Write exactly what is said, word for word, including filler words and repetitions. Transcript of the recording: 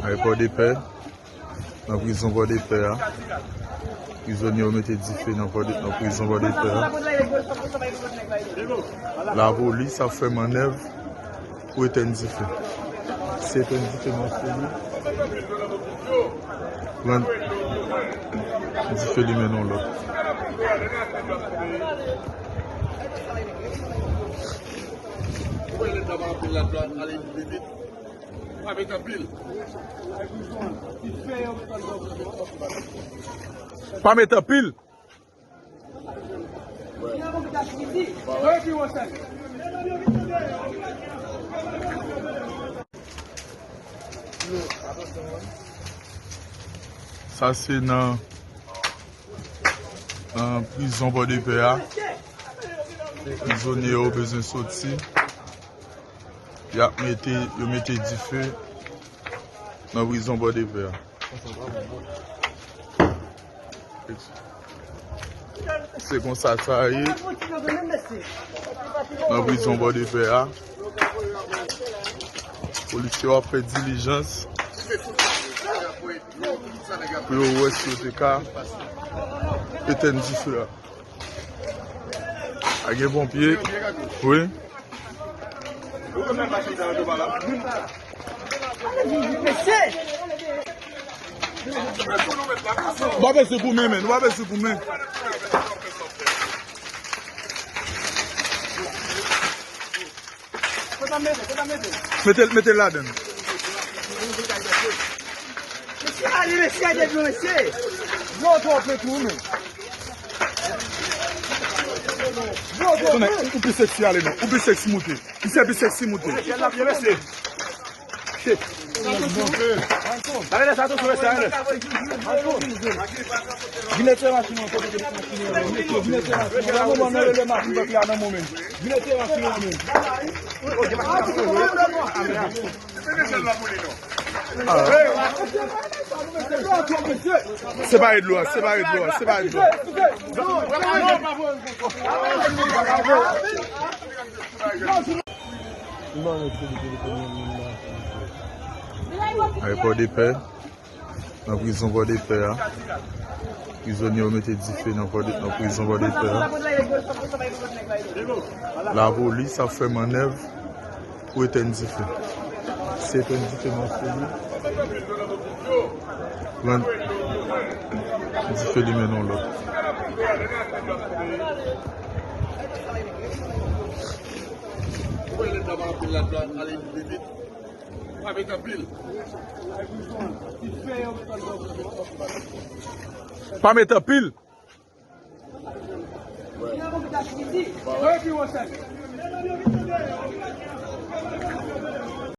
Ay, Pòdepè. Nan prizon Pòdepè a. Prizonye yo mete dife nan Pòde-, nan prizon Pòdepè a. Lapolis ap fè mannèv pou etèn dife. Se etèn dife nan foli. Pran dife li mennen yon lòt. Pa met anpil. Pa met anpil. Sa se nan, nan prizon Pòdepè a. Prizonye yo bezwen soti. Y ap mete, yo mete dife nan prizon Pòdepè a. Se konsa sa ye nan prizon Pòdepè a. Polisye yo ap fè dilijans pou yo wè si yo te ka etèn dife a. A gen ponpye. Wi. W ap ese goumen, men. W ap ese goumen. Mete l, mete l ladan. Mesye, ale, mesye, ale, mesye. Yo, twò plen tou, men. Yo, twò plen. Ou pi seksi ale non. Ou pi seksi moute. Misye pi seksi moute. Mesye, l ap ye, mesye. Shit. Gade sa tou sou mesye, ale. Vin etire machin nan, kote ke machin nan. Vin etire machin nan. Nan moman nan, rele machin, paske a nan moman. Vin etire machin nan, men. Separe dlo a, separe dlo a, separe dlo a. Ay, Pòdepè. Nan prizon Pòdepè a. Prizonye yo mete dife nan Pòde-, nan prizon Pòdepè a. Lapolis ap fè mannèv pou etèn dife. Se etèn dife nan foli. Pran dife li mennen yon lòt. Pa met anpil.